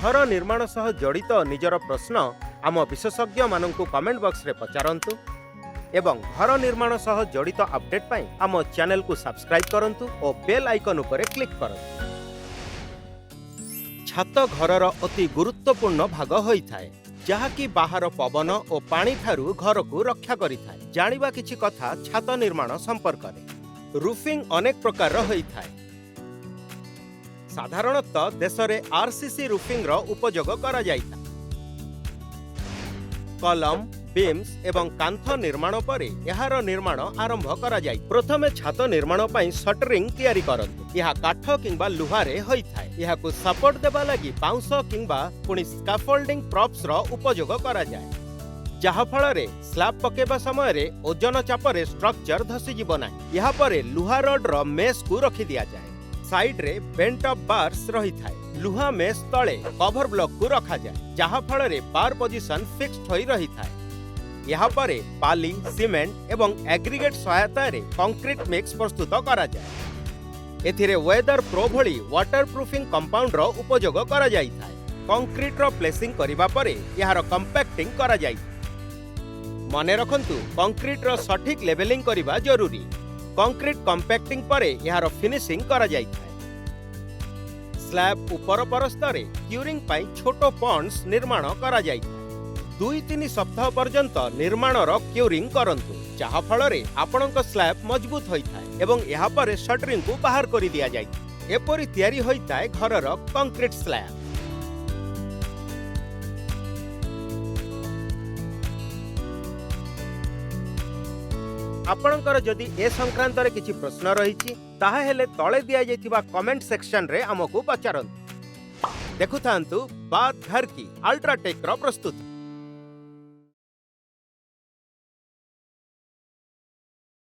ଘର ନିର୍ମାଣ ସହ ଜଡ଼ିତ ନିଜର ପ୍ରଶ୍ନ ଆମ ବିଶେଷଜ୍ଞମାନଙ୍କୁ କମେଣ୍ଟ ବକ୍ସରେ ପଚାରନ୍ତୁ ଏବଂ ଘର ନିର୍ମାଣ ସହ ଜଡ଼ିତ ଅପଡେଟ୍ ପାଇଁ ଆମ ଚ୍ୟାନେଲକୁ ସବସ୍କ୍ରାଇବ୍ କରନ୍ତୁ ଓ ବେଲ୍ ଆଇକନ୍ ଉପରେ କ୍ଲିକ୍ କରନ୍ତୁ। ଛାତ ଘରର ଅତି ଗୁରୁତ୍ୱପୂର୍ଣ୍ଣ ଭାଗ ହୋଇଥାଏ, ଯାହାକି ବାହାର ପବନ ଓ ପାଣିଠାରୁ ଘରକୁ ରକ୍ଷା କରିଥାଏ। ଜାଣିବା କିଛି କଥା ଛାତ ନିର୍ମାଣ ସମ୍ପର୍କରେ। ରୁଫିଂ ଅନେକ ପ୍ରକାରର ହୋଇଥାଏ। ସାଧାରଣତଃ ଦେଶରେ ଆରସିସି ରୁଫିଂର ଉପଯୋଗ କରାଯାଇଥାଏ। କଲମ, ବିମ୍ସ ଏବଂ କାନ୍ଥ ନିର୍ମାଣ ପରେ ଏହାର ନିର୍ମାଣ ଆରମ୍ଭ କରାଯାଏ। ପ୍ରଥମେ ଛାତ ନିର୍ମାଣ ପାଇଁ ସଟରିଂ ତିଆରି କରନ୍ତୁ। ଏହା କାଠ କିମ୍ବା ଲୁହାରେ ହୋଇଥାଏ। ଏହାକୁ ସପୋର୍ଟ ଦେବା ଲାଗି ବାଉଁଶ କିମ୍ବା ପୁଣି ସ୍କାଫୋଲ୍ଡିଂ ପ୍ରପ୍ସର ଉପଯୋଗ କରାଯାଏ, ଯାହାଫଳରେ ସ୍ଲାବ ପକାଇବା ସମୟରେ ଓଜନ ଚାପରେ ଷ୍ଟ୍ରକ୍ଚର ଧସିଯିବ ନାହିଁ। ଏହାପରେ ଲୁହା ରଡ୍ର ମେସ୍କୁ ରଖିଦିଆଯାଏ। ସାଇଡ୍ରେ ବେଣ୍ଟ ଅପ୍ ବାର୍ସ ରହିଥାଏ। ଲୁହା ମେସ୍ ତଳେ କଭର ବ୍ଲକକୁ ରଖାଯାଏ, ଯାହାଫଳରେ ବାର ପୋଜିସନ ଫିକ୍ସଡ ହୋଇ ରହିଥାଏ। ଏହାପରେ ବାଲି, ସିମେଣ୍ଟ ଏବଂ ଆଗ୍ରିଗେଟ୍ ସହାୟତାରେ କଂକ୍ରିଟ ମିକ୍ସ ପ୍ରସ୍ତୁତ କରାଯାଏ। ଏଥିରେ ୱେଦର ପ୍ରୋ ଭଳି ୱାଟର ପ୍ରୁଫିଂ କମ୍ପାଉଣ୍ଡର ଉପଯୋଗ କରାଯାଇଥାଏ। କଂକ୍ରିଟର ପ୍ଲେସିଂ କରିବା ପରେ ଏହାର କମ୍ପାକ୍ଟିଂ କରାଯାଇଥାଏ। ମନେ ରଖନ୍ତୁ, କଂକ୍ରିଟର ସଠିକ୍ ଲେଭେଲିଂ କରିବା ଜରୁରୀ। କଂକ୍ରିଟ କମ୍ପାକ୍ଟିଂ ପରେ ଏହାର ଫିନିସିଂ କରାଯାଇଥାଏ। ସ୍ଲାବ୍ ଉପର ପରସ୍ତରେ କ୍ୟୁରିଂ ପାଇଁ ଛୋଟ ପଣ୍ଡସ୍ ନିର୍ମାଣ କରାଯାଇଥାଏ। 2-3 ସପ୍ତାହ ପର୍ଯ୍ୟନ୍ତ ନିର୍ମାଣର କ୍ୟୁରିଂ କରନ୍ତୁ, ଯାହାଫଳରେ ଆପଣଙ୍କ ସ୍ଲାବ୍ ମଜବୁତ ହୋଇଥାଏ ଏବଂ ଏହାପରେ ସଟରିଂକୁ ବାହାର କରି ଦିଆଯାଇଥାଏ। ଏପରି ତିଆରି ହୋଇଥାଏ ଘରର କଂକ୍ରିଟ ସ୍ଲାବ୍। ଆପଣଙ୍କର ଯଦି ଏ ସଂକ୍ରାନ୍ତରେ କିଛି ପ୍ରଶ୍ନ ରହିଛି, ତାହାହେଲେ ତଳେ ଦିଆଯାଇଥିବା କମେଣ୍ଟ ସେକ୍ସନରେ ଆମକୁ ପଚାରନ୍ତୁ। ଦେଖୁଥାନ୍ତୁ ବାତ୍ ଘର କି, ଅଲ୍ଟ୍ରାଟେକ୍ର ପ୍ରସ୍ତୁତି।